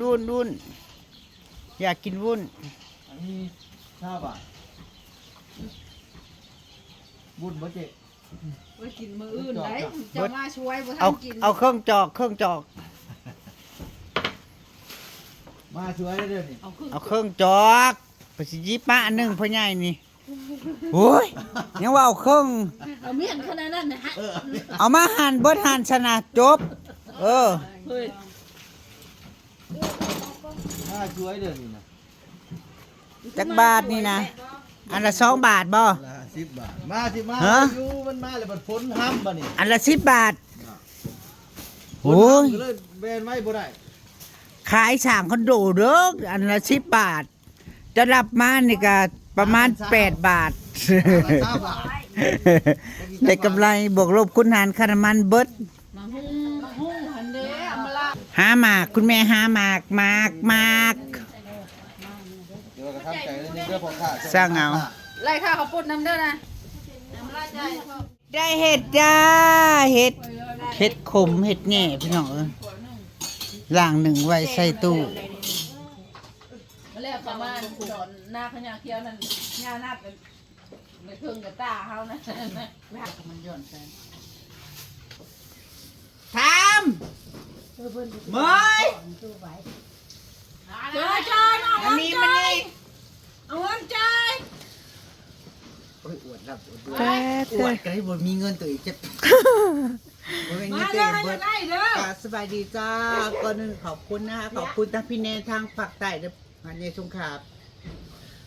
ວຸ້ນ ວຸ້ນ ຢາກກິນວຸ້ນ ອັນນີ້ຊາວບາດ ວຸ້ນບໍ່ເຈ? ໄວ້ກິນມື້ອື່ນໄດ໋ ເຈົ້າມາຊ່ວຍບໍ່ທັນກິນ ເອົາເຄື່ອງຈອກ ເຄື່ອງຈອກ ມາຊ່ວຍເດີນີ້ ເອົາເຄື່ອງຈອກ ໄປຊິຫຍິບມາອັນໜຶ່ງ ພໍ່ໃຫຍ່ນີ້ ໂອ້ຍ ຍັງວ່າເອົາເຄິ່ງ ເອົາມ້ຽນຂະໜາດນັ້ນນະ ເອີ ເອົາມາຫັ້ນເບິດຫັ້ນຊະນະ ຈົບ ເອີ ເຮີ້ຍ ມາຊ່ວຍເດີນີ້ນະ ຈັກບາດນີ້ນະ ອັນລະສອງບາດບໍ່? ອັນລະສິບບາດ ມາຊິມາຢູ່ ມັນມາແລ້ວບັດຝົນຫ້ຳບັດນີ້ ອັນລະສິບບາດ ໂອ້ຍ ຝົນຫ້ຳກໍເລີຍແລ່ນໄວບໍ່ໄດ້ ຂາຍສ້າງຄອນໂດເດີ ອັນລະສິບບາດ ຈະຮັບມານີ້ກະປະມານແປດບາດ ຊາວບາດ ໄດ້ກຳໄລບວກລົບຄູນຫານຄ່ານ້ຳມັນເບິດ ໝາກຫຸ່ງ ໝາກຫຸ່ງຫັ້ນເດ້ ເອົາມາລາບ ຫາໝາກ ຄຸນແມ່ຫາໝາກ ໝາກ ໝາກ ເດີ ກະທຳໃຈເດີ ພໍ່ຄ້າ ສັ່ງເອົາ ໄລ່ຄ່າເຂົ້າປຸ້ນນຳເດີນະ ເອົາມາລາບໃຈ ໄດ້ເຫັດຈ້າ ເຫັດ ເຫັດຂົມ ເຫັດແຫຍ່ພີ່ນ້ອງເອີຍ ລ້າງໜຶ້ງໄວ້ໃສ່ຕູ້ ແລ້ວເຂົາມາດອນນາຂະຫຍາຂຽວນັ້ນ ຍານັດໄປເຄິ່ງກະຕ່າເຮົານະ ລາກມັນຢ່ອນໃສ່ ທຳ ເອີ ເບິ່ງ ເມີຍ ເຈີ ເຈີ ມານີ້ ມານີ້ ເອົາເງິນຈ່າຍ ໂອ້ຍ ອວດລາບອວດດ້ວຍ ແປດ ອວດກະໄດ້ ບໍ່ມີເງິນຕົວເອງຈັກ ບໍ່ມີເງິນຕົວເອງເບິດ ມາເດີ ຢາກໄດ້ເດີ ກະສະບາຍດີຈ້າ ກ່ອນອື່ນຂອບຄຸນນະຄະ ຂອບຄຸນທາງພີ່ແນນທາງພາກໃຕ້ເດີ ອັນນີ້ສົງຂາ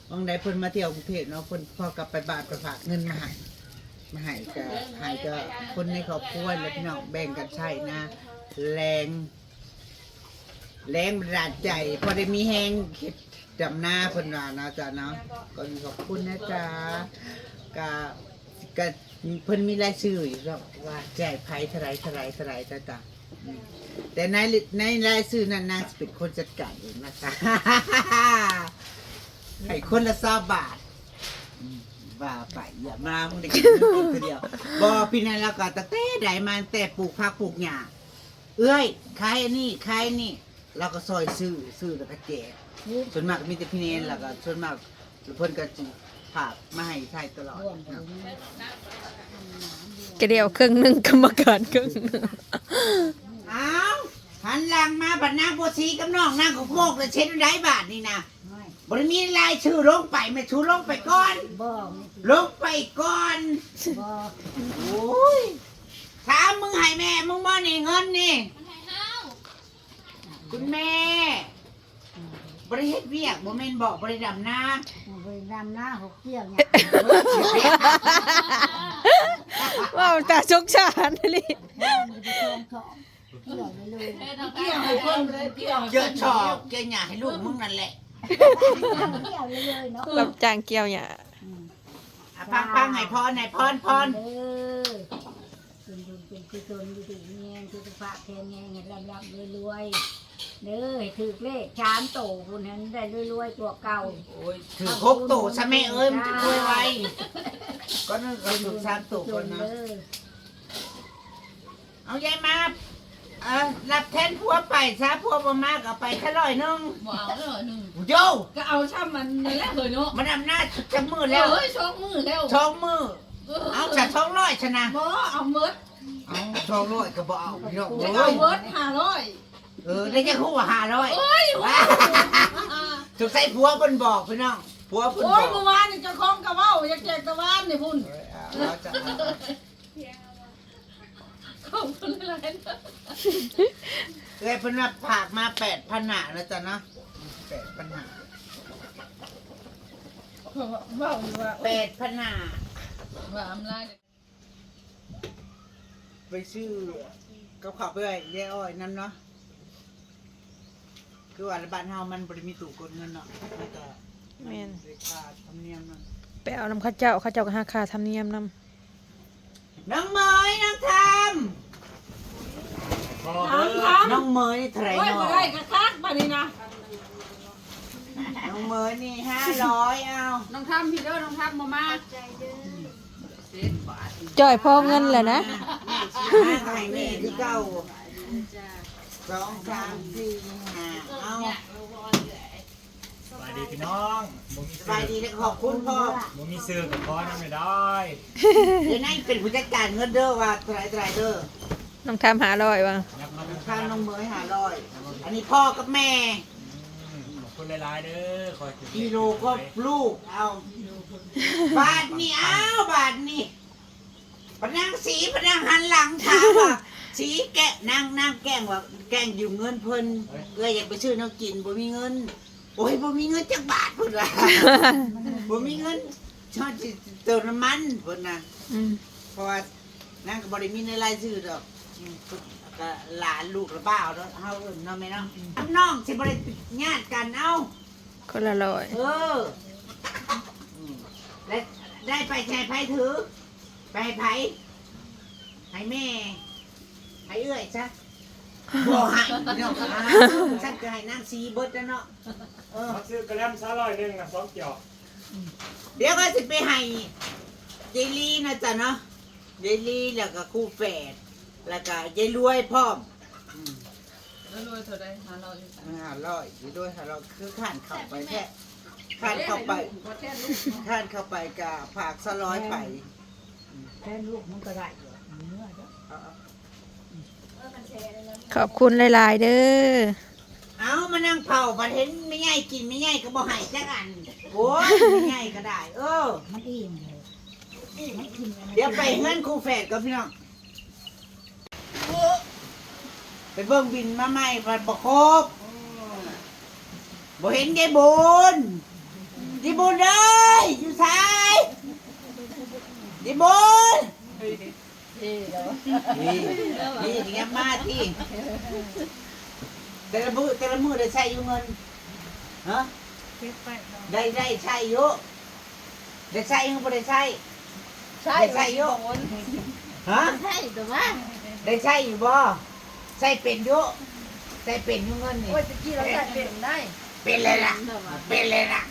ຫວ່າງໃດເພິ່ນມາທ່ຽວກຸງເທບເນາະ ເພິ່ນພໍກັບໄປບ້ານ ໄປຝາກເງິນມາໃຫ້ ມາໃຫ້ກະ ໃຫ້ກະຄົນໃນຄອບຄົວແຫຼະພີ່ນ້ອງ ແບ່ງກັນໃຊ້ນະ ແລງ ແລງບັນດານໃຈ ພໍໄດ້ມີແຮງເຮັດດຳນາ ເພິ່ນວ່ານະ ຈ້າເນາະ ກໍຂອບຄຸນນະຈ້າ ກະ ກະເພິ່ນມີລາຍຊື່ຢູ່ດອກ ວ່າແຈກໃຜເທົ່າໃດ ເທົ່າໃດ ເທົ່າໃດ ຈ້າ ອືມ ແຕ່ໃນ ໃນລາຍຊື່ນັ້ນ ນາງຊິເປັນຄົນຈັດການເອງນະ ໃຫ້ຄົນລະຊາວບາດ ອືມ ວ່າໄປ ຢ່າມາ ມຶງໄດ້ກິນເງິນຄົນຜູ້ດຽວ ບໍ່ ພີ່ນັ້ນລາວກະຕັ້ງແຕ່ໃດມາ ຕັ້ງແຕ່ປູກຜັກປູກຫຍ້າ ເອື້ອຍ ຂາຍອັນນີ້ ຂາຍອັນນີ້ ລາວກະຊ່ອຍຊື້ ຊື້ແລ້ວກະແຈກ ສ່ວນມາກກະມີແຕ່ພີ່ແນນ ລະກະສ່ວນມາກເພິ່ນກະຊິຝາກມາໃຫ້ໄທຕະຫຼອດ ກະໄດ້ເອົາເຄິ່ງໜຶ່ງ ກຳມະການເຄິ່ງໜຶ່ງ ອ້າວ ຫັນຫຼັງມາບັດນາງບົວສີກັບນ້ອງນາງໂກໂກກ ລະເຮັດແນວໃດບາດນີ້ນະ ບໍ່ໄດ້ມີລາຍຊື່ລົງໄປ ແມ່ນສູລົງໄປກ່ອນ ບໍ່ ລົງໄປກ່ອນ ບໍ່ ໂອ້ຍ ຖາມມຶງໃຫ້ແມ່ມຶງບໍ່ນີ້ ເງິນນີ້ ມັນໃຫ້ເຮົາ ຄຸນແມ່ ບໍ່ໄດ້ເຮັດວຽກ ບໍ່ແມ່ນບໍ ບໍ່ໄດ້ດຳນາ ບໍ່ໄດ້ດຳນາ ຫົກ ກ່ຽວຫຍ້າ ເວົ້າຕາສົງສານອີ່ຫຼີ ກ່ຽວໃຫ້ຄົນ ກ່ຽວໃຫ້ເພິ່ນ ກ່ຽວຊອກ ກ່ຽວຫຍ້າໃຫ້ລູກມຶງນັ້ນແຫຼະ ກ່ຽວເລີຍເນາະ ຮັບຈ້າງກ່ຽວຫຍ້າ ອືມ ອ່ະ ປັງໆ ໃຫ້ພອນ ໃຫ້ພອນ ພອນ ເອີ ເປັນບຸນເປັນກຸສົນ ຢູ່ດີມີແຮງ ສຸຂະພາບແຂງແຮງ ໃຫ້ລ່ຳໆ ລວຍໆ ເດີ ໃຫ້ຖືກເລກສາມໂຕພຸ້ນ ໃຫ້ມັນໄດ້ລວຍໆກວ່າເກົ່າ ໂອ້ຍ ຖືກຫົກໂຕຊະແມ່ເອີຍ ມັນຈະລວຍໄວ ກ່ອນອື່ນກະຖືກສາມໂຕກ່ອນນະ ເດີ ເອົາ ຍາຍມາ ເອີ ຮັບແທນຜົວໄປຊະ ຜົວບໍ່ມາກະເອົາໄປຊະຮ້ອຍໜຶ່ງ ບໍ່ເອົາແລ້ວຮ້ອຍໜຶ່ງ ໂຢ ກະເອົາຊ່ຳມັນນັ້ນແຫຼະເຮີຍເນາະ ມັນອຳນາດຈັກມື້ແລ້ວ ເອີຍ ສອງມື້ແລ້ວ ສອງມື້ ເອີ ເອົາຊະສອງຮ້ອຍຊະນະ ບໍ່ ເອົາໝົດ ເອົາສອງຮ້ອຍກະບໍ່ເອົາພີ່ນ້ອງເອີຍ ເອົາໝົດຫ້າຮ້ອຍ ເອີ ໄດ້ຈັກຮູ້ວ່າຫ້າຮ້ອຍ ໂອ້ຍ ສົງໄສຜົວເພິ່ນບອກພີ່ນ້ອງ ຜົວເພິ່ນບອກ ໂອ້ຍ ມື້ວານນີ້ເຈົ້າຂອງກະເວົ້າ ຢາກແຈກຕາວານນີ້ພຸ້ນ ເອີ ເອົາ ເອົາ ເອົາ ຂອບຄຸນຫຼາຍໆ ເອື້ອຍເພິ່ນວ່າຝາກມາແປດພັນຫ້ານະ ນະ ຈ້າເນາະ ແປດພັນຫ້າ ເຂົາເວົ້າຢູ່ວ່າແປດພັນຫ້າ ວ່າອຳລາ ໄປຊື້ກັບເຂົ້າໄປໃຫ້ຍາຍອ້ອຍນຳເນາະ ຄືວ່າລະບ້ານເຮົາມັນບໍ່ໄດ້ມີຕູ້ກົດເງິນເນາະ ມັນກະ ແມ່ນ ໄດ້ຄ່າທຳນຽມນຳ ໄປເອົານຳເຂົາເຈົ້າ ເຂົາເຈົ້າກະຫາຄ່າທຳນຽມນຳ ນ້ອງເໝີຍ ນ້ອງທຳ ທຳ ທຳ ນ້ອງເໝີຍນີ້ເທົ່າໃດ ໂອ້ຍ ເນາະ ບໍ່ໄດ້ກະຄັກບາດນີ້ນະ ນ້ອງເໝີຍນີ້ຫ້າຮ້ອຍ ເອົາ ນ້ອງທຳພີ້ເດີ ນ້ອງທຳບໍ່ມາ ຈ່ອຍພໍເງິນແຫຼະນະ ໃຫ້ແມ່ຄືເກົ່າ ສອງ ສາມ ສີ່ ຫ້າ ເອົາ ນ້ອງ ບໍ່ມີຊື່ ສະບາຍດີ ແລະ ຂອບຄຸນພໍ່ ບໍ່ມີຊື່ກໍຂໍນຳແດ່ດອຍ. ດຽວນັ້ນເປັນຜູ້ຈັດການເງິນເດີ ວ່າເທົ່າໃດເທົ່າໃດເດີ. ນ້ອງທຳຫ້າຮ້ອຍວ່າ ນັບມາ ຂ້ານ້ອງເມຍຫ້າຮ້ອຍ ອັນນີ້ພໍ່ກັບແມ່. ອືມ ຂອບຄຸນຫຼາຍໆເດີ ຂໍໃຫ້ຖືກ ກິໂລກໍລູກ ເອົາ ບາດນີ້ ເອົາ ບາດນີ້ ພະນາງສີ ພະນາງຫັນຫຼັງຖາມວ່າ ສີແກະ ນາງ ນາງແກ້ງວ່າ ແກ້ງຢືມເງິນເພິ່ນ ເອື້ອຍຢາກໄປຊື້ແນວກິນ ບໍ່ມີເງິນ. ໂອ້ຍ ບໍ່ມີເງິນຈັກບາດ ເພິ່ນວ່າ ບໍ່ມີເງິນ ເຮົາຊິເຕີມນ້ຳມັນ ເພິ່ນນະ. ອືມ ເພາະວ່ານາງກໍບໍ່ໄດ້ມີໃນລາຍຊື່ດອກ. ອືມ ກໍຫຼານລູກລະບ່າວເນາະ ເຮົາເອີ້ນເນາະແມ່ເນາະ. ອືມ ກັບນ້ອງຊິບໍ່ໄດ້ຍາດກັນ ເອົາ ຄົນລະຮ້ອຍ. ເອີ ອືມ ແລະ ໄດ້ໄປໃຫ້ໃຜຖື ໄປໃຫ້ໃຜ? ໃຫ້ແມ່ ໃຫ້ເອື້ອຍຊະ. ບໍ່ໃຫ້ເນາະ ຊັ້ນກໍໃຫ້ນາງສີເບິດແລ້ວເນາະ. ເອີ ມາຊື້ກະແລັມຊະຮ້ອຍໜຶ່ງນະ ສອງຈອກ. ດຽວກໍຊິໄປໃຫ້ເຈລີນະ ຈ້ະເນາະ ເຈລີ ແລ້ວກໍຄູ່ແຝດ ແລ້ວກໍເຈລວຍພ້ອມ. ອືມ ລະລວຍເທົ່າໃດ? ຫ້າຮ້ອຍ ເອີ ຫ້າຮ້ອຍ ລະລວຍຫ້າຮ້ອຍ ຄືຂ້ານເຂົ້າໄປແທ້ ຂ້ານເຂົ້າໄປ ຂ້ານເຂົ້າໄປກະຝາກຊະຮ້ອຍໄປ. ແທນລູກມັນກໍໄດ້ຢູ່ ເມືອເດີ. ເອົາໆ ຂອບຄຸນຫຼາຍໆເດີ. ເອົາ ມານັ່ງເຝົ້າ ບັດເຫັນແມ່ໃຫຍ່ກິນ ແມ່ໃຫຍ່ກໍບໍ່ໃຫ້ຈັກອັນ. ໂອ້ຍ ແມ່ໃຫຍ່ກໍໄດ້ ເອີ ມັນອີ່ມເດີ ມັນກິນ. ດຽວໄປເຮືອນຄູ່ແຝດກ່ອນພີ່ນ້ອງ. ໄປເບິ່ງບິນມາໃໝ່ ພັດບໍ່ຄົບ ບໍ່ເຫັນຍາຍບຸນ. ຍາຍບຸນເອີຍ ຢູ່ໃສ? ຍາຍບຸນ ນີ້ ນີ້ ນີ້ ຢ່າມາຕິ. ແຕ່ລະມື້ ແຕ່ລະມື້ໄດ້ໃຊ້ຢູ່ເງິນ? ຮະ? ໄດ້ ໄດ້ໃຊ້ຢູ່. ໄດ້ໃຊ້ ຫຼື ບໍ່ໄດ້ໃຊ້? ໃຊ້ ໄດ້ໃຊ້ຢູ່. ຮະ? ໃຊ້ຕົວະ ໄດ້ໃຊ້ຢູ່ບໍ່? ໃຊ້ເປັນຢູ່ ໃຊ້ເປັນຢູ່ເງິນນີ້. ໂອ້ຍ ຕະກີ້ລາວໃຊ້ເປັນໄດ໋. ເປັນແລ້ວລະ ເປັນແລ້ວລະ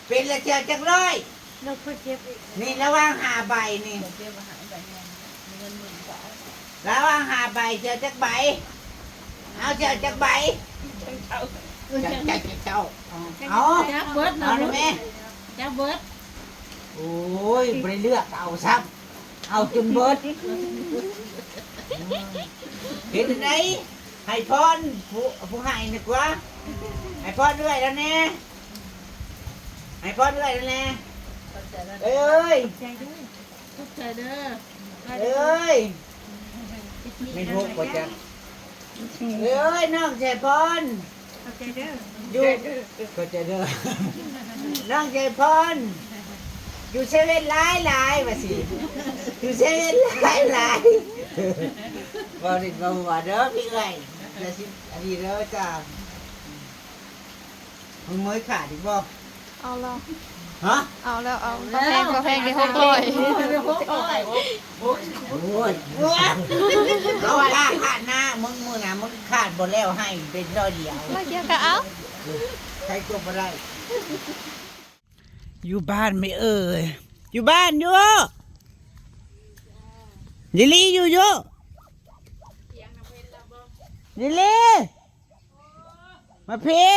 ເປັນແລ້ວ. ເຈົ້າຈັກຮ້ອຍ? ນີ້ລະຫວ່າງຫ້າໃບນີ້ ລະຫວ່າງຫ້າໃບ ເຈົ້າຈັກໃບ? ເອົາ ເຈົ້າຈັກໃບ? ເຈົ້າ ເຈົ້າ ເຈົ້າ ເຈົ້າ ເອົາ ຈັກເບິດ ເອົາແມ່ ຈັກເບິດ. ໂອ້ຍ ບໍ່ໄດ້ເລືອກເອົາຊ້ຳ ເອົາຈົນເບິດ. ເຮັດຈັ່ງໃດ ໃຫ້ພອນຜູ້ ຜູ້ໃຫ້ດີກວ່າ ໃຫ້ພອນເອື້ອຍລາວແດ່ ໃຫ້ພອນເອື້ອຍລາວແດ່. ເອີຍ ຂອບໃຈເດີ ຂອບໃຈເດີ ເອີຍ ແມ່ນຫົກບໍ່ຈັກ. ເອີຍ ນ້ອງໄຊພອນ ຂອບໃຈເດີ ຢູ່ ຂອບໃຈເດີ ນ້ອງໄຊພອນ ຢູ່ເຊເວັນຫຼາຍໆ ວ່າຊິ ຢູ່ເຊເວັນຫຼາຍໆ. ເວົ້າຫຼິ້ນເວົ້າຫົວເດີພີ່ເອື້ອຍ ຢ່າຊິອັນນີ້ເດີຈ້າ. ມຶງເມີຍຂາດອີກບໍ່? ເອົາແລ້ວ ຮະ? ເອົາແລ້ວ ເອົາ ເອົາແລ້ວ ກາແຟ ກາແຟໄດ້ຫົກຮ້ອຍ. ໂອ້ຍ ໂອ້ຍ ເອົາຂາດ ຂາດນະ ມຶງມື້ໜ້າ ມຶງຂາດບໍ່ແລ້ວ ໃຫ້ເປັນຮ້ອຍດຽວ ຮ້ອຍດຽວກໍເອົາ ໃຜກໍບໍ່ໄດ້. ຢູ່ບ້ານໄໝເອີຍ? ຢູ່ບ້ານຢູ່? ເຢລີຢູ່ຢູ່? ເຢລີ ມາພີ້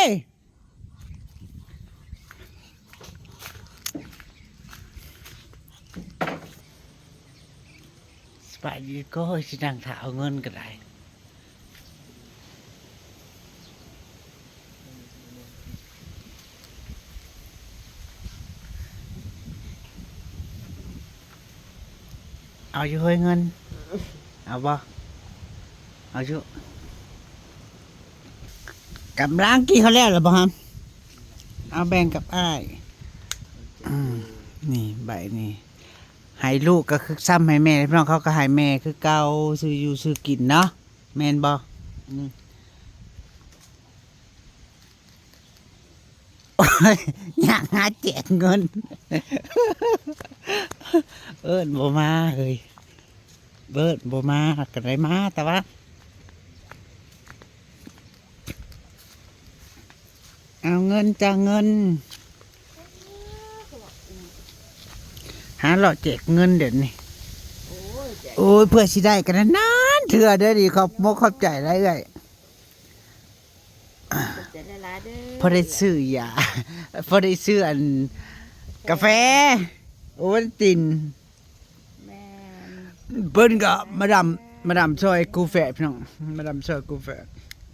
ສະບາຍດີ. ກໍຊິນັ່ງຖ້າເອົາເງິນກໍໄດ້. ເອົາຢູ່ເຮີ້ຍເງິນ ເອົາບໍ່? ເອົາຢູ່. ກຳລັງກິນເຂົ້າແລ້ວລະບໍ່ຫຳ? ເອົາແບ່ງກັບອ້າຍ. ອືມ ນີ້ໃບນີ້ ໃຫ້ລູກກໍຄືຊ້ຳໃຫ້ແມ່ ພີ່ນ້ອງເຂົາກໍໃຫ້ແມ່ຄືເກົ່າ ຊື້ຢູ່ຊື້ກິນເນາະ ແມ່ນບໍ່? ອືມ. ໂອ້ຍ ຍາກຫາແຈກເງິນ ເອີ້ນບໍ່ມາເຮີ້ຍ ເອີ້ນບໍ່ມາ ກໍໄດ້ມາ ແຕ່ວ່າ ເອົາເງິນຈ້າ ເງິນ ຫາເລາະແຈກເງິນດຽວນີ້. ໂອ້ຍ ເພື່ອຊິໄດ້ກັນນານເທື່ອເດີນີ້ ຂອບມົກຂອບໃຈຫຼາຍເອື້ອຍ. ຂອບ ໃຈຫຼາຍໆເດີ ພໍໄດ້ຊື້ຢາ ພໍໄດ້ຊື້ອັນກາແຟ ໂອວັນຕິນ ແມ່ນ ເພິ່ນກໍມາດາມ ມາດາມຊ່ອຍກູແຟະ ພີ່ນ້ອງ ມາດາມຊ່ອຍກູແຟະ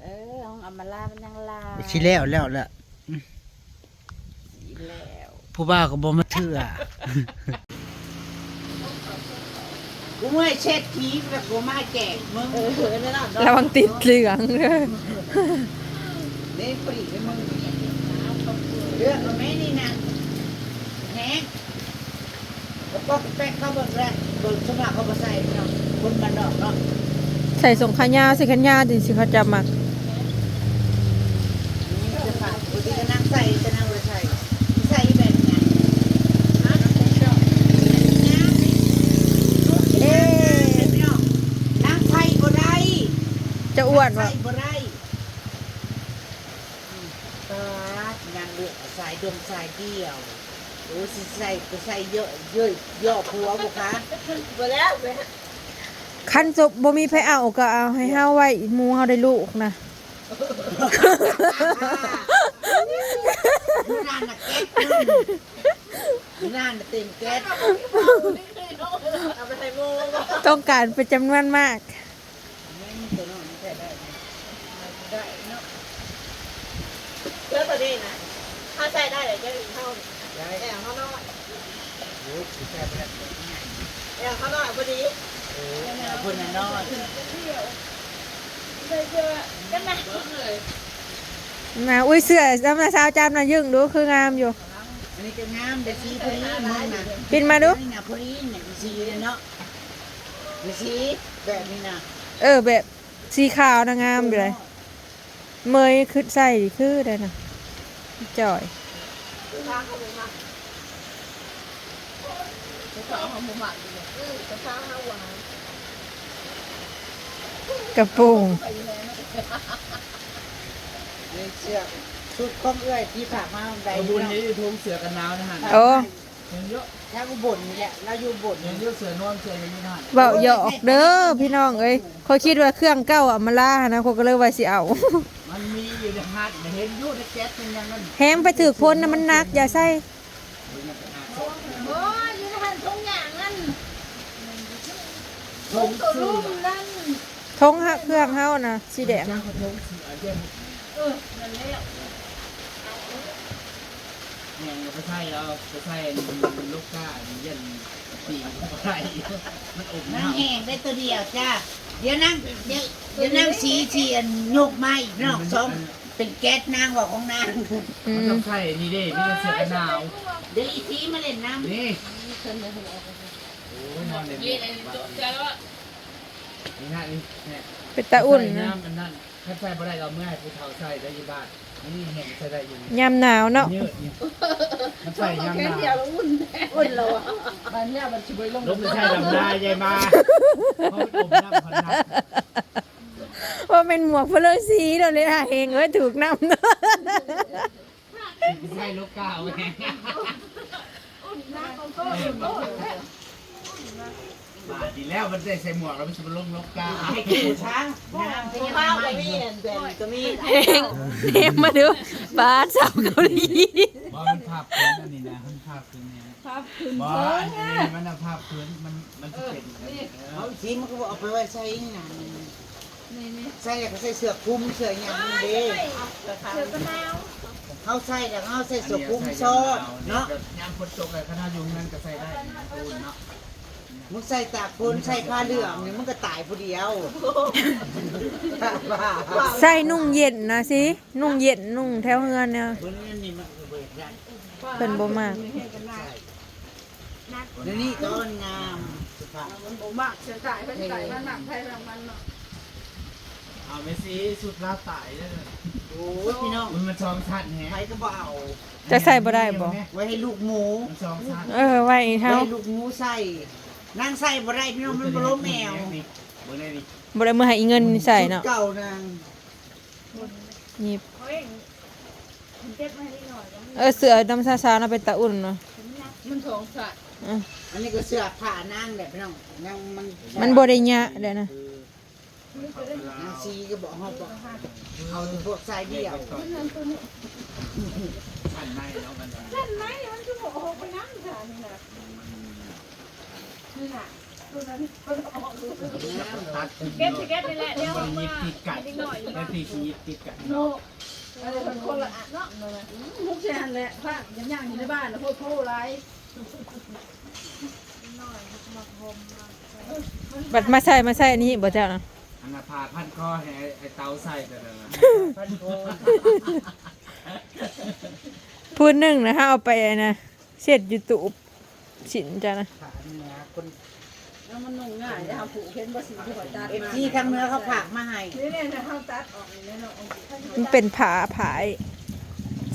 ເອີ ຂອງອຳມາລາມັນຍັງຫຼາຍ ຊິແລ້ວແລ້ວລະ ຊິແລ້ວ ຜູ້ບ່າວກໍບໍ່ມາເທື່ອ ກູເມື່ອຍເສດຖີແລ້ວກູມາແຈກມຶງ ເອີ ລະວັງຕິດເຫຼືອງເດີ ເດ້ ປຣີໃຫ້ມຶງ ເລືອກເອົາແມ່ນີ້ນະ ແຮງ ກະປອກກະແປກເຂົາເບິ່ງແລ້ວ ເບິ່ງສ່ວນມາກເຂົາບໍ່ໃສ່ເນາະ ຄົນບ້ານນອກເນາະ ໃສ່ສົ້ງຂາຍາວ ໃສ່ແຂນຍາວ ຈັ່ງຊີ້ເຂົາເຈົ້າມັກ ນີ້ເສື້ອຜ້າ ປົກກະຕິກະນາງໃສ່ ແຕ່ນາງບໍ່ໃສ່ ໃສ່ແບບນັ້ນ ເອີ ນາງໃສ່ບໍ່ໄດ້ ຈະອ້ວນບໍ່? ນາງໃສ່ບໍ່ໄດ້ ອືມ ປາດ ນາງເລືອກເອົາສາຍດົງສາຍດຽວ ໂອ້ ຊິໃສ່ກໍໃສ່ເຍາະເຍີ້ຍ ເຍາະຜົວບໍ່ຄະ ບໍ່ແລ້ວ ຄັນສົມບໍ່ມີໃຜເອົາກໍເອົາໃຫ້ເຮົາໄວ້ ໝູ່ເຮົາໄດ້ລູກນະ ຢູ່ນັ້ນນະແກັດ ຢູ່ນັ້ນນະເຕັມແກັດ ຕ້ອງການເປັນຈຳນວນມາກ. ແມ່ນ ຕົວນ້ອຍມັນໃສ່ໄດ້ ໄດ້ເນາະ ເສື້ອຕົວນີ້ນະ ເຮົາໃສ່ໄດ້ເລີຍ ເຈົ້າອີ່ເຮົາ ໄດ້ ແອວເຮົານ້ອຍ ໂອ້ຍ ຊິໃສ່ບໍ່ໄດ້ ແອວເຮົານ້ອຍພໍດີ ເອີ ແອວເພິ່ນນະນ້ອຍ ໃສ່ເສື້ອກັນນະ ນະ ອຸ້ຍ ເສື້ອນຳນະ ສາວຈຳນະ ຍຶ່ງດູ ຄືງາມຢູ່ ອັນນີ້ກໍງາມ ໄດ້ສີພໍດີ ມຶງນະ ປິ່ນມາດູ ນີ້ນະ ພໍດີນະ ສີເນາະ. ມີສີແບບນີ້ນະ ເອີ ແບບສີຂາວນະ ງາມຢູ່ເດ ເໝີຍຄືໃສ່ຄືໄດ໋ນະ ຈ່ອຍ ກະໂປງ ເສື້ອ ຊຸດຂອງເອື້ອຍທີ່ຝາກມາໄດ້ ເອົາບຸນນີ້ ໂພງເສື້ອກັນໜາວນະຫັ້ນ ໂອ້ ທາງອຸບົນນີ້ແຫຼະ ລາວຢູ່ອຸບົນ ເວົ້າຢອກເດີພີ່ນ້ອງເອີຍ ຂ້ອຍຄິດວ່າເຄື່ອງເກົ່າອຳມາລາຫັ້ນນະ ຂ້ອຍກໍເລີຍວ່າຊິເອົາ ມັນມີຢູ່ໃນຫັ້ນ ເຫັນຢູ່ໃນແກັດເປັນຫຍັງນັ້ນ ແຮງໄປຖືກຄົນນະ ມັນໜັກ ຢ່າໃສ່ ໂອ້ຍ ຢູ່ໃນຫັ້ນ ຖົງຫຍັງນັ້ນ ຖົງເສື້ອ ຖົງເຄື່ອງເຮົານະ ສີແດງ ເອີ ນັ້ນແຫຼະ. ແມ່ນ ກໍໄປໃສ່ເອົາ ໄປໃສ່ລູກກາ ຢ້ານຕີບໍ່ໄດ້ ມັນອົບນ້ຳ ນາງແຫ້ງໄດ້ຕົວດຽວຈ້າ ດຽວນາງ ດຽວ ດຽວນາງສີ ສີອັນຍົກມາອີກນອກສອງ ເປັນແກັດນາງວ່າຂອງນາງ ອືມ ມັນຕ້ອງໃສ່ນີ້ເດ້ ມີແຕ່ເສື້ອກັນໜາວ ດຽວອີສີມາຫຼິ້ນນຳ ນີ້ ໂອ້ຍ ນອນເຫຼັ່ນ ນີ້ ນີ້ນະ ນີ້ ເປັນຕາອຸ່ນ ໃສ່ຍາມອັນນັ້ນ ຄັນໃສ່ບໍ່ໄດ້ກໍເອົາເມືອໃຫ້ຜູ້ເຖົ້າໃສ່ໄດ້ຢູ່ບ້ານ ອັນນີ້ແຫ້ງໃສ່ໄດ້ຢູ່ ຍາມໜາວເນາະ ມັນຍືດຢູ່ ມັນໃສ່ຍາມໜາວ ອຸ່ນແລ້ວ ບາດນີ້ມັນຊິບໍ່ລົງ ລົງໃສ່ນ້ຳລາຍໃຫຍ່ມາ ເພາະມັນອົບນ້ຳຂະໜາດ ວ່າແມ່ນໝວກພະເລີສີໂລດເລີຍ ເຮງເອີຍ ຖືກນ້ຳ ໃສ່ລູກກາ ບາດນີ້ແລ້ວ ມັນໄດ້ໃສ່ໝວກແລ້ວ ມັນຊິມາລົງລົກກາ ໃຫ້ເກີດຊະ ນ້ຳກໍຍັງບໍ່ໄໝ້ຢູ່ ເຫັນມາດູ ບາດສາວເກົາຫຼີ ບໍ່ ມັນພາບຂຶ້ນອັນນີ້ນະ ມັນພາບຂຶ້ນນີ້ ພາບຂຶ້ນ ບໍ່ ອັນນີ້ມັນພາບຂຶ້ນ ມັນ ມັນຊິເປັນ ເອີ ເອົາສີ ມັນກໍບໍ່ເອົາໄປໄວ້ໃສ່ນີ້ນະ ນີ້ໆ ໃສ່ແລ້ວກໍໃສ່ເສື້ອຄຸມເສື້ອຫຍັງນີ້ເດ້ ເສື້ອກັນໜາວ ເຮົາໃສ່ແລ້ວເຮົາໃສ່ເສື້ອຄຸມຊອດເນາະ ຍາມຝົນຕົກແລ້ວ ຄັນເຮົາຢູ່ເຮືອນກໍໃສ່ໄດ້ ເນາະ ມຶງໃສ່ຕາກຝົນ ໃສ່ຜ້າເຫຼືອງນີ້ ມຶງກໍຕາຍຜູ້ດຽວ ໃສ່ນຸ່ງເຢັນນະ ສີ ນຸ່ງເຢັນ ນຸ່ງແຖວເຮືອນນະ ເພິ່ນບໍ່ມັກ ດຽວນີ້ຕອນງາມ ມັນບໍ່ມັກ ສະໄຕ ມັນໄປທາງມັນເນາະ ເອົາແມ່ຊີ ຊຸດລາວຕາຍເດີ ໂອ້ຍ ພີ່ນ້ອງ ມັນສອງຊັ້ນແຮງ ໃຜກໍບໍ່ເອົາ ຈະໃສ່ບໍ່ໄດ້ບໍ່ ໄວ້ໃຫ້ລູກໝູ ມັນສອງຊັ້ນ ເອີ ໄວ້ໃຫ້ເຮົາ ໄວ້ໃຫ້ລູກໝູໃສ່ ນາງໃສ່ບໍ່ໄດ້ພີ່ນ້ອງ ມັນບໍ່ລົງແອວ ເບິ່ງໄດ້ນີ້ ບໍ່ໄດ້ເມືອໃຫ້ອີເງິນໃສ່ເນາະ ຊຸດເກົ່ານາງ ຫຍິບ ເອີ ເສື້ອນຳສາວໆນະ ເປັນຕາອຸ່ນເນາະ ມັນສອງຊັ້ນ ເອີ ອັນນີ້ກໍເສື້ອຜ້ານາງແຫຼະພີ່ນ້ອງ ນາງມັນ ມັນບໍ່ໄດ້ຍະເດ້ນະ ເອີ ນາງຊີກໍບອກເຮົາ ບອກເຮົາແຕ່ພວກຊາຍດ່ຽວ. ຊັ້ນໃນເນາະ ມັນ ຊັ້ນໃນມັນຄືບໍ່ອອກໄປນຳຊະນີ້ນະ. ນີ້ນະ ຕົວນັ້ນມັນອອກຢູ່ ເກັບຊິເກັບນີ້ແຫຼະ ດຽວເຮົາມາ ມັນຫຍິບຕິດກັນ ເດັກນ້ອຍຢູ່ ແລ້ວຊິຫຍິບຕິດກັນເນາະ. ອັນນີ້ເພິ່ນຄົນລະອັນເນາະ ອືມ ໝົກແຊນແຫຼະ ພາກຍັງໆຢູ່ໃນບ້ານ ໂພດໂພຫຼາຍ. ບັດມາໃສ່ ມາໃສ່ອັນນີ້ບໍ່ເຈົ້ານະ? ອັນນ່າ ຜ້າພັນຄໍໃຫ້ໄອ້ເຕົາໃສ່ ພັນຄໍ ຜືນໜຶ່ງນະ ເຮົາເອົາໄປອັນນະ ເຊັດຢູ່ຕູ້ສິ້ນເຈົ້ານະ. ຜ້າເໜືອຄົນ ແລ້ວມັນນຸ່ງງ່າຍເດ້ ເຮົາຜູກ ເຫັນບໍ່ ສິ້ນທີ່ຂ້ອຍຕັດມາ ເອັຟຊີທາງເໜືອເຂົາຝາກມາໃຫ້. ນີ້ໆ ເຮົາຕັດອອກນີ້ເນາະ ມັນເປັນຜ້າ ຜ້າ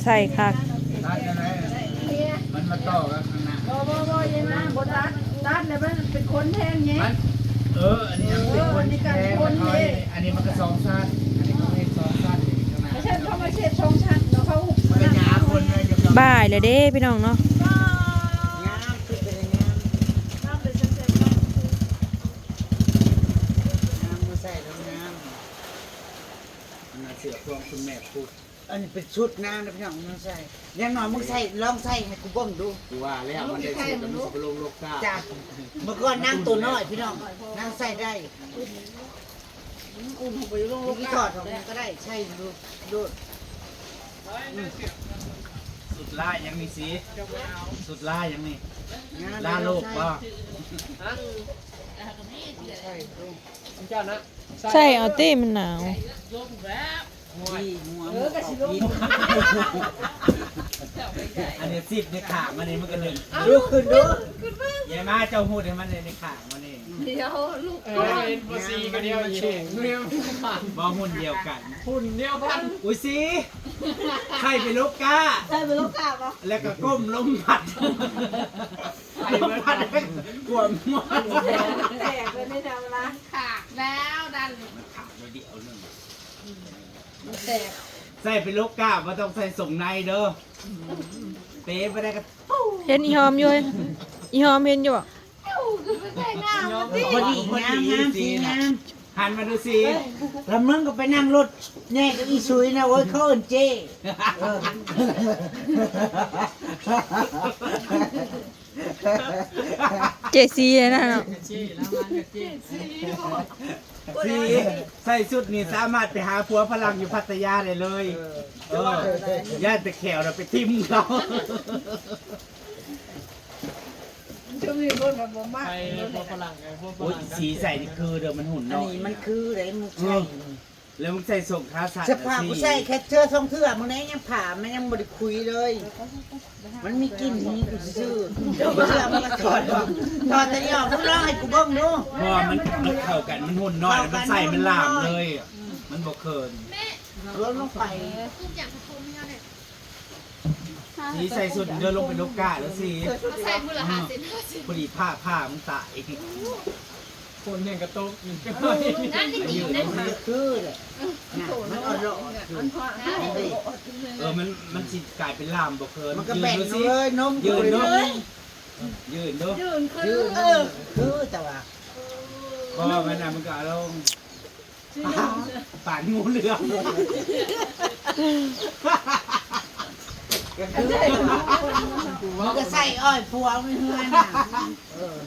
ໃສ່ຄັກ ຕັດຈັ່ງໃດ ມັນມາຕໍ່ກັບຂ້າງໜ້າ. ບໍ່ ບໍ່ ບໍ່ ຢ່າມາ ບໍ່ຕັດ ຕັດແລ້ວມັນເປັນຂົນແທນໄງ. ມັນ ເອີ ອັນນີ້ ເອີ ອັນນີ້ກໍຂົນເດ້ ອັນນີ້ມັນກໍສອງຊັ້ນ ອັນນີ້ກໍເຮັດສອງຊັ້ນ ນີ້ຂ້າງໜ້າ ບໍ່ຊັ້ນເຂົາມາເຮັດສອງຊັ້ນ ແລ້ວເຂົາຫຸບ ມັນກໍຫຍ້າຂົນເລີຍ. ບ່າຍແລ້ວເດ້ພີ່ນ້ອງເນາະ ງາມ ຄືເປັນງາມ ງາມ ເອົາມາໃສ່ແລ້ວງາມ. ອັນນັ້ນເສື້ອຂອງຄຸນແມ່ພຸດ ອັນນີ້ເປັນຊຸດນາງເດີພີ່ນ້ອງ ນາງໃສ່ ຢ່າງໜ້ອຍມຶງໃສ່ ລອງໃສ່ໃຫ້ກູເບິ່ງດູ. ກູວ່າແລ້ວ ມັນໄດ້ຊຸດແລ້ວ ມັນຊິບໍ່ລົງໂລກາ. ຈ້າ ເມື່ອກ່ອນນາງໂຕນ້ອຍພີ່ນ້ອງ ນາງໃສ່ໄດ້. ອືມ ອຸ້ມເຮົາໄປລົງໂລກາ ຖອດອອກມາກໍໄດ້ ໃສ່ໂລດ ໂລດ. ອືມ ສຸດລາຍຫຍັງນີ້ສີ ສຸດລາຍຫຍັງນີ້ ລາໂລກບໍ່? ຮະ ໃສ່ໂລດ ເຈົ້ານະ ໃສ່ເອົາຕິ ມັນໜາວ. ເອີ ກະຊິລົງ ອັນນີ້ຊິບໃນຂ້າງມັນນີ້ ມັນກະດຶງ ລຸກຂຶ້ນດູ ຢ່າມາ ເຈົ້າຮູດໃຫ້ມັນໃນຂ້າງມັນນີ້. ດຽວລູກ ເອີ ເຫັນບໍ່ ສີ່ກະດຽວອີກ ບໍ່ ຮຸ່ນດຽວກັນ ຮຸ່ນດຽວກັນ. ອຸ້ຍ ສີ່ ໃສ່ເປັນລູກກ້າ ໃສ່ເປັນລູກກ້າບໍ່ ແລ້ວກະກົ້ມລົມພັດ ລົມພັດກວມຫົວ ແຕກເລີຍໃນແຖວລະ ຂາດແລ້ວນັ້ນ ມັນຂາດດຽວໜຶ່ງ ມັນແຕກ. ໃສ່ເປັນລູກກ້າ ບໍ່ຕ້ອງໃສ່ສົ້ງໃນເດີ ເປບໍ່ໄດ້ກະ ເຫັນອີຫອມຢູ່ ອີຫອມເຫັນຢູ່ບໍ່? ພໍດີ ງາມ ງາມ ສີງາມ ຫັນມາດູສີ. ລະມຶງກໍໄປນັ່ງລົດໃຫຍ່ກັບອີສຸຍນະ ໂອ້ຍ ເຂົາເອີ້ນເຈ້ ເອີ ເຈຊີນະເນາະ ເຈຊີ ລະມັນກໍເຈຊີ ສີ ໃສ່ຊຸດນີ້ສາມາດໄປຫາຜົວຝຣັ່ງຢູ່ພັດທະຍາໄດ້ເລີຍ. ເອີ ເອີ ຢ້ານແຕ່ແຂ້ວນະໄປຖິ້ມເຂົາ. ມັນຈະມີຄົນວ່າບໍ່ມັກ ໃສ່ພວກຝຣັ່ງ ໄອ້ພວກຝຣັ່ງ ໂອ້ຍ ສີໃສ່ນີ້ຄືເດີ ມັນຫຸ່ນ ອັນນີ້ເນາະ ມັນຄືເດ້ ມັນໃສ່ ເອີ ແລ້ວມຶງໃສ່ສົ້ງຂາສັ້ນ ເສື້ອຜ້າ ນະ ກູໃສ່ແຄ່ເທື່ອສອງເທື່ອ ມື້ໃດຍັງຜ້າມັນຍັງບໍ່ໄດ້ຄຸຍເລີຍ ມັນມີກິ່ນຫູກູຊື່ໆ ເຈົ້າບໍ່ເຊື່ອມັນກໍຖອດອອກ ຖອດແຕ່ນີ້ອອກ ມຶງລອງໃຫ້ກູເບິ່ງດູ. ບໍ່ ມັນ ມັນເຂົ້າກັນ ມັນຫຸ່ນນ້ອຍ ມັນໃສ່ມັນຫຼາມເລີຍ ມັນບໍ່ເຂີນ ລວມລົງໄປ ສີໃສ່ຊຸດເດີ ລົງໄປລູກກ້າເດີສີ ໃສ່ມື້ລະຫ້າສິບ ພໍດີຜ້າ ຜ້າມັນຕາຍ ຝົນແຮງກະຕົກ ນັ້ນດີໆ ມັນຄືແຫຼະ ມັນອ່ອນຫຼອດຢູ່ ເອີ ມັນ ມັນຊິກາຍເປັນລາມບໍ່ເຂີນ ມັນກະແບ່ງເລີຍ ນົມ ຢືນດູ ຢືນດູ ຢືນຄື ເອີ ຄືແຕ່ວ່າ ບໍ່ ມັນນະ ມັນກະເອົາລົງ ປານງູເຫຼືອມ ມັນກະໃສ່ອ້ອຍຜົວໃນເຮືອນນະ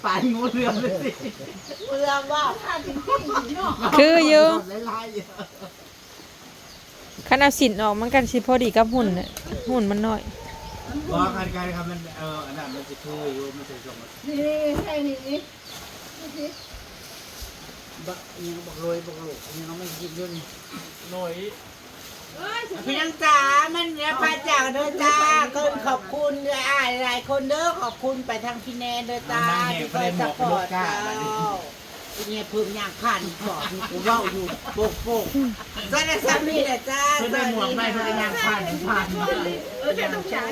ປານງູເຫຼືອມເລີຍ ເຫຼືອມບໍ່ ຄືຢູ່ ຫຼາຍໆ ຄັນເອົາສິ້ນອອກມັນກະຊິພໍດີກັບຫຸ່ນແຫຼະ ຫຸ່ນມັນນ້ອຍ ບໍ່ ຄັນ ຄັນ ຄັນມັນ ເອີ ອັນນັ້ນມັນຊິຄືຢູ່ ມັນຊິສົ່ງ ນີ້ ໃສ່ນີ້ ນີ້ ບັກອີ່ຫຍັງ ບັກໂລຍ ບັກໂລຍ ອີ່ຫຍັງ ເອົາມາກິນຢູ່ນີ້ ໂລຍ ພີ່ນ້ອງຈ໋າ ມັນເນຍພາຈາກເດີຈ້າ ເອີ້ນຂອບຄຸນເອື້ອຍອ້າຍຫຼາຍຄົນເດີ ຂອບຄຸນໄປທາງພີ່ແນນເດີຈ້າ ທີ່ຄອຍຊັບພອດເຈົ້າ ອີເມຍເພິ່ງຍ່າງຜ່ານ ບອກຢູ່ ກູເວົ້າຢູ່ໂປກໆ ຊັ້ນລະ ຊ່ຳນີ້ແຫຼະຈ້າ ເພິ່ນໄດ້ໝວກໃໝ່ ເພິ່ນໄດ້ຍ່າງຜ່ານ ຜ່ານ ເອີ ແຕ່ຕ້ອງໃຊ້